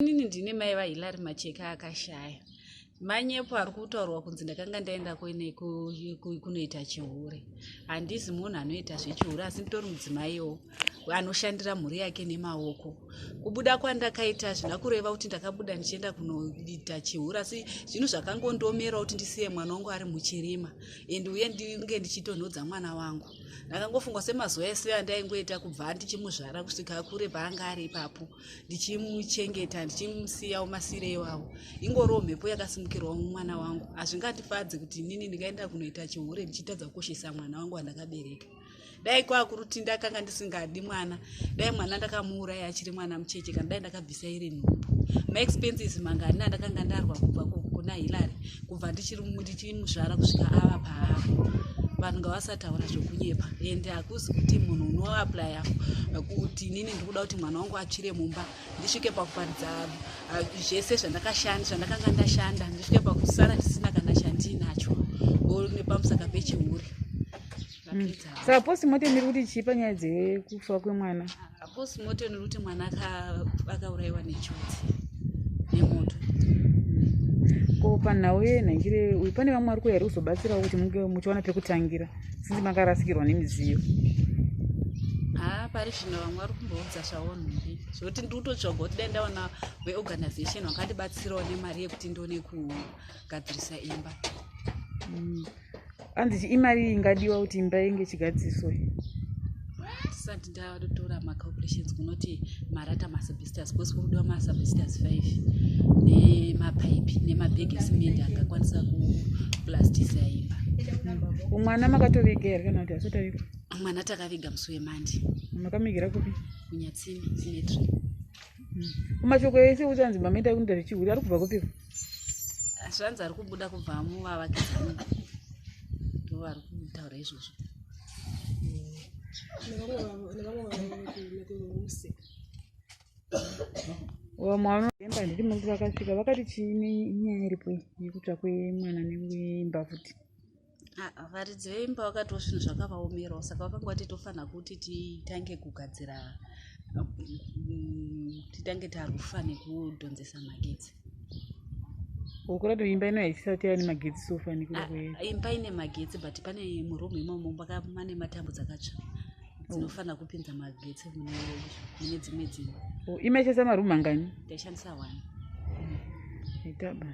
Inini ndine mai vaHillary Macheka akashaya. Manyepo ari kutaurwa kunzi ndakanga ndaenda kunoita chihure. Handizi munhu anoita zvechihure asi nditori mudzimaiwo anoshandira mhuri yake nemaoko. Kubuda kwandakaita hazvina kureva kuti ndakabuda ndichienda kunoita chihure asi zvinhu zvakangondiomerawo kuti ndisiye mwana wangu ari muchirima and uye ndinge ndichitonhodza mwana wangu. Ndakangofunga semazuva ese andaingoita kubva ndichimuzvara kusvika kure paanga ari ipapo. Ndichimuchengeta ndichimusiyawo masire iwawo, ingoriwo mhepo yakasimukirwawo mwana wangu. Hazvingandifadzi kuti inini ndingaenda kunoita chihure ndichitadza kukoshesa mwana wangu wandakabereka. Dai kwakuruti ndakanga ndisingadi mwana, dai mwana ndakamuuraya achiri mwana mucheche, kana dai ndakabvisa iri nhumbu. Maexpenses mangani andakanga ndarwa kubva kuna Hillary kubva ndichimuzvara kusvika ava paava? Vanhu ngavasataura zvokunyepa. Ende hakuzi kuti munhu unoaplya kuti inini ndikuda kuti mwana wangu atsvire mumba, ndisvike pakuparidza zvese zvandakashanda, zvandakanga ndashanda, ndisvike pakusara ndisina kana chandinacho nepamusaka pechihure. Saka postmortem iri kuti chii panyaya dzekufa kwemwana? Postmortem iri kuti mwana akaurayiwa nechutsi, nemoto. Ko panhau yenhangire uyu, pane vamwe vari kuuya here kuzobatsirawo kuti munge muchiwana pekutangira sinzi makarasikirwa nemidziyo? Haa, pari zvino vamwe vari kumboudza zvavo nhumbi, zvokuti ndiri kutotsvaga kuti dai ndawana veorganization vakandibatsirawo nemari yekuti ndione kugadzirisa imba. Anzi imari ingadiwa kuti imba inge ichigadziriswa? Tisati ndatora macalculations, kunoti marata maasbestos, because kuri kudiwa maasbestos 5 nemapaipi nemabhegi esimendi angakwanisa kuplastisa imba. Mwana makatoviga here kana kuti asati avigwa? Mwana takaviga musi weMonday. Makamigira kupi? Kunyatsime Cemetery. Mumashoko ese kuti anzi mamaita kunoita zvechihure ari kubva kupiko? Zvanzi ari kubuda kubva muvavakidzani, ndo vari kutaura izvozvo. Nevamwe vemusika. Vamwe vanoemba nditi muti vakasvika vakati chii nenyaya iripo iyi yekutsva kwemwana neimba futi? Ah, varidzi veimba vakatiwo zvinhu zvakavaomerawo, saka vakanga vati tofanira kuti titange kugadzira, titange tarufa nekudhonzesa magetsi. Ukurati imba ino haisati yaane magetsi so far nekuda kwe? Ah, imba ine magetsi, but pane murumu imomo pane matambo dzakatsva dzinofanira kupinza magetsi mune dzimwe dzimba. Oh, imaishandisa marumu mangani? Taishandisa one. Itaba.